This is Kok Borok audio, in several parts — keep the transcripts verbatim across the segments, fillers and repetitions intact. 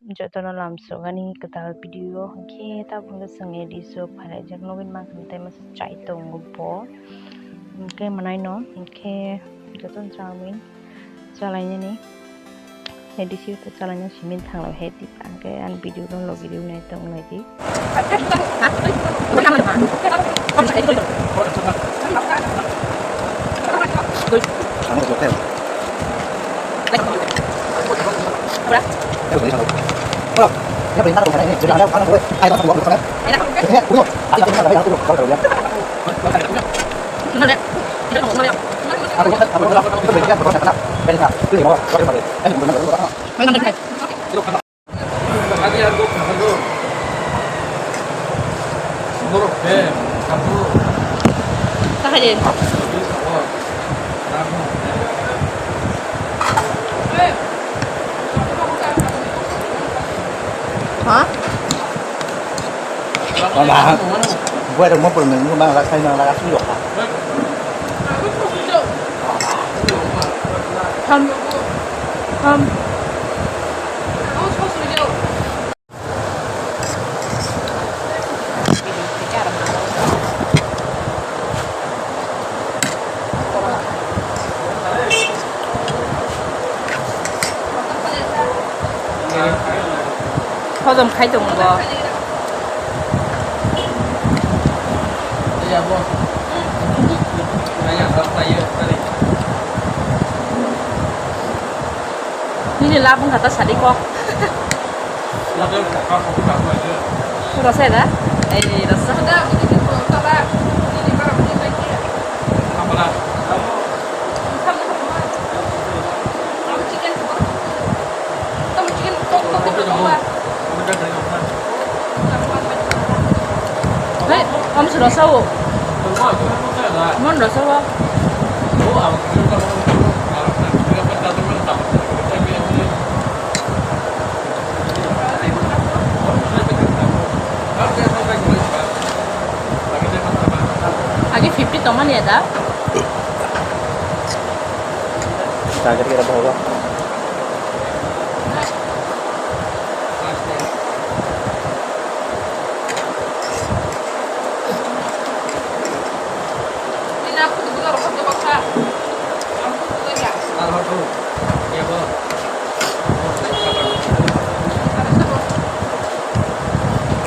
Jotono lamsogani kwtal video, hwnkhe tabuk hwnkhe chwng A D C o phailaijaknai nugwi mankha, tei masa chai tongo bo. Hwnkhe mwnaino, hwnkhe jotono chawin chalainani, A D C o chalaina simi thanglaiha, hwnkhe ani video no logi rw nai tong lai di. Ha? Buai rok mo purung nung mang rak sai mang rak sui rok. Ham. Ham. Hodom khai tongo bo. Nini lab wngkha ta sadi kok. Rosai da? Ei, rosai. Hei, kamu sudah sawo. Mon rosao. Agi fifty tomani ada. Target kita bawa.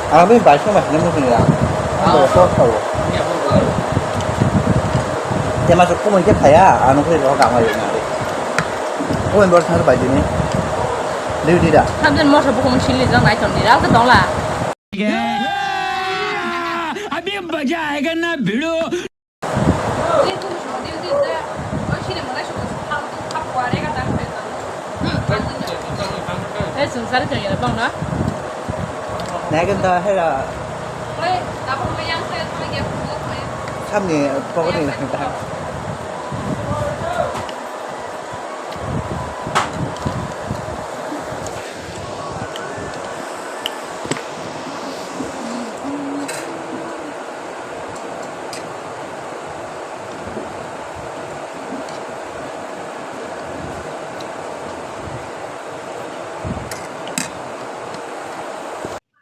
Ang bai sung masih nemu sini ya. Ang bai sok tau. Dia masuk kumun ke saya, anu kulit orang kamar ini. Kumun baru satu baju ni. Liu tidak. Sambil mau sebuah kumun sili jang naik ton tidak ke tong lah. अभी मजा आएगा ना भिड़ो। Eh, sungsari chang yana bang na? Naikon ta hera. Samni pokoni nang ta.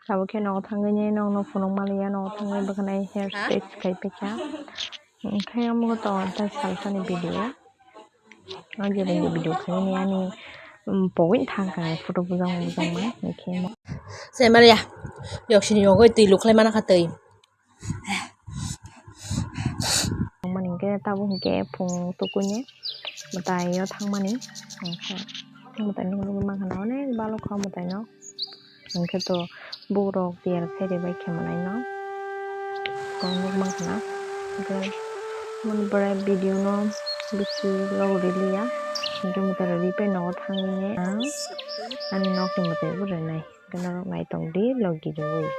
Tabuk khe nogo thangwi nini nokno phunuk manliya, nogo thangwi bwkhanai hair stage khai paikha. Hwnkhe omo tongo tei salsani video. O je video khaini ani, um, pogwi thang kha photo bujang bujang ma hwnkhe. Semaria yoksini yogwi twi lukhlai mana kha twi. Mani hwnkhe tabuk hwnkhe phung tukuini mwtai o thangmani hwnkhe mwtai nuknwi mankha na onek balokha mwtai no. Hwnkhe to bukrok tiyar khairi bai khe mwnaino kok nukma khna. Hwnkhe moni bwrai video no bisi logo riliya. Hwnkhe mwtai rok ripai nogo thangwi ang ani nokni mwtai bo rinai. Hwnkhe norok naitong di logi riwi.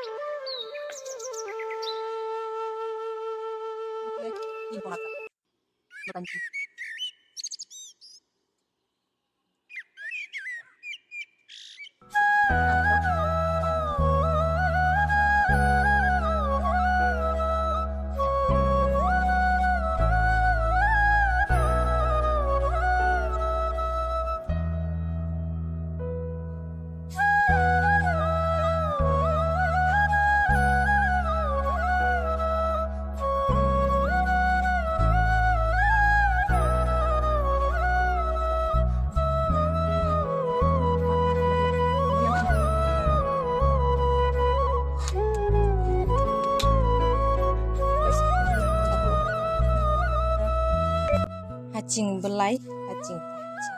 Ching belai, a ching, ching.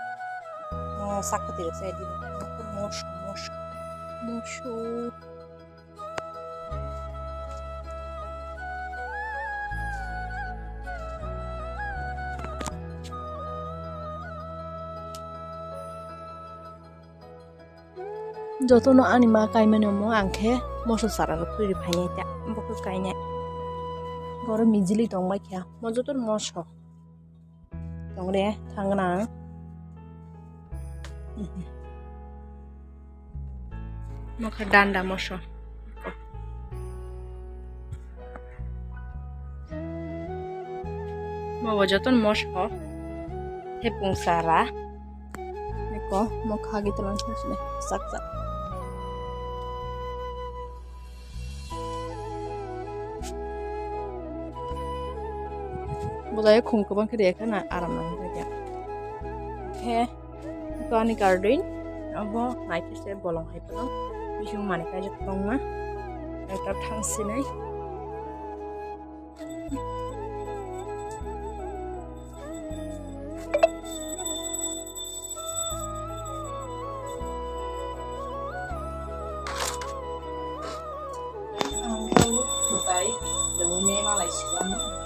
Oh, sakha tiro sai di. Moso, moso, moso. Jotono ani ma kaimani omo ang khe moso sara rok twi rw phainai ta, bo khe kainai. Boro mijili tong bai kha, mo jotono moso tong re thang gana ang. Mo khe danda moso. Mo bo jotono moso thepung sara. Eko mo khagi tolan sini sak sak. Bo jai khum kwbang khe de kha na aram nang khe. Khe Kani garden abo naikhe se bolong hai phano bising mani kaijak tongma ekta thang sinai. Ang khe lutuk kwtai rwui nai malai sikla no.